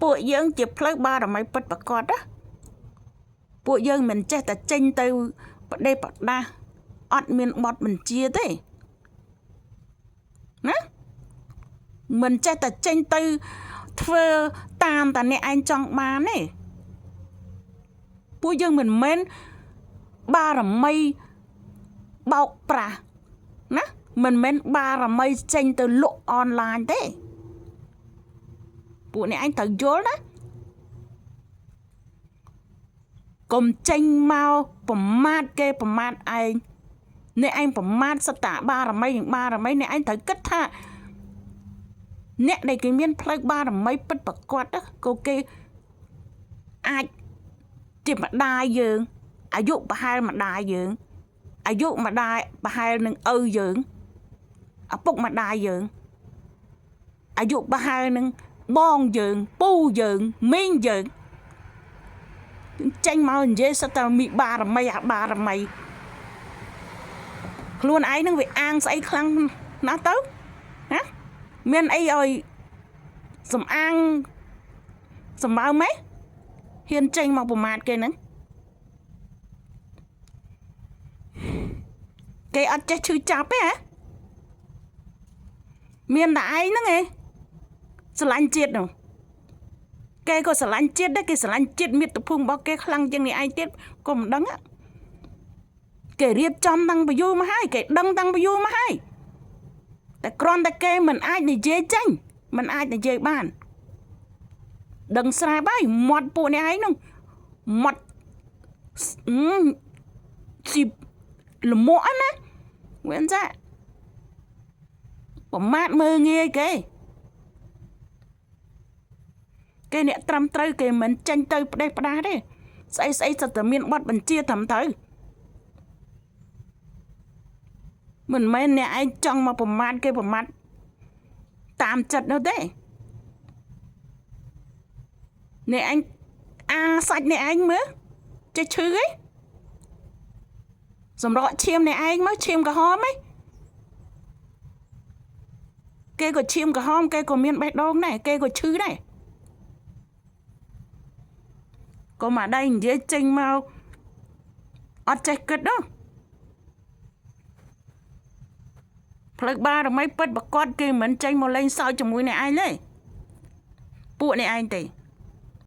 ពួកយើងជាផ្លូវបារមីពិតប្រកបណាពួកយើងមិនចេះតែចេញទៅប្រដេប្រដាស់អត់មានបទបញ្ជាទេណាមិនចេះតែចេញទៅធ្វើតាមតាអ្នកឯងចង់បានទេពួកយើងមិនមែនបារមីបោកប្រាស់ណាមិនមែនបារមីចេញទៅលក់អនឡាញទេពួកអ្នកឯងត្រូវយល់ណាកុំចេញមកប្រមាថគេប្រមាថឯងអ្នកឯងប្រមាថសត្តាបារមីនិងបារមីអ្នកឯងត្រូវគិតថាអ្នកដែលគេមានផ្លូវបារមីពិតប្រាកដក៏គេអាចជាម្ដាយយើងអាយុប្រហែលម្ដាយយើងអាយុម្ដាយប្រហែលនឹងឪយើងឪពុកម្ដាយយើងអាយុប្រហែលនឹងបងយើងពូយើងមីងយើងចេញមកនិយាយសិតតែមីបារមីអាបារមីខ្លួនឯងនឹងវាអាងស្អីខ្លាំងណាស់ទៅណាមានអីឲ្យសំអាងសម្បើម៉េះហ៊ានចេញមកប្រមាថគេហ្នឹងគេអត់ចេះឈឺចាប់ទេហ៎មានតែឯងហ្នឹងឯងស្រឡាញ់ជាតិនោះគេក៏ស្រឡាញ់ជាតិដែរគេស្រឡាញ់ជាតិមាតុភូមិរបស់គេខ្លាំងជាងនេះឯងទៀតក៏មិនដឹងគេរៀបចំតាំងពីយូរមកហើយគេដឹងតាំងពីយូរមកហើយតែគ្រាន់តែគេមិនអាចនិយាយចេញមិនអាចនិយាយបានដឹងស្រាប់ហើយមាត់ពួកនេះឯងនោះមាត់ស៊ីលមួកណាវាអញ្ចឹងប្រមាថមើលងាយគេគេអ្នកត្រឹមត្រូវគេមិនចេញទៅផ្ដេសផ្ដាស់ទេស្អីស្អីសិតតែមានបទបញ្ជាត្រឹមត្រូវមិនមែនអ្នកឯងចង់មកប្រមាថគេប្រមាថតាមចិត្តនោះទេអ្នកឯងអាសាច់អ្នកឯងមើលចេះឈឺហីសម្រក់ឈាមអ្នកឯងមើលឈាមក្រហមហីគេក៏ឈាមក្រហមគេក៏មានបេះដូងដែរគេក៏ឈឺដែរក៏មកដៃនិយាយចេញមកអត់ចេះគិតនោះផ្លូវបារមីពិតប្រកបគេមិនចេញមកលេងសើចជាមួយអ្នកឯងទេពួកអ្នកឯងទេ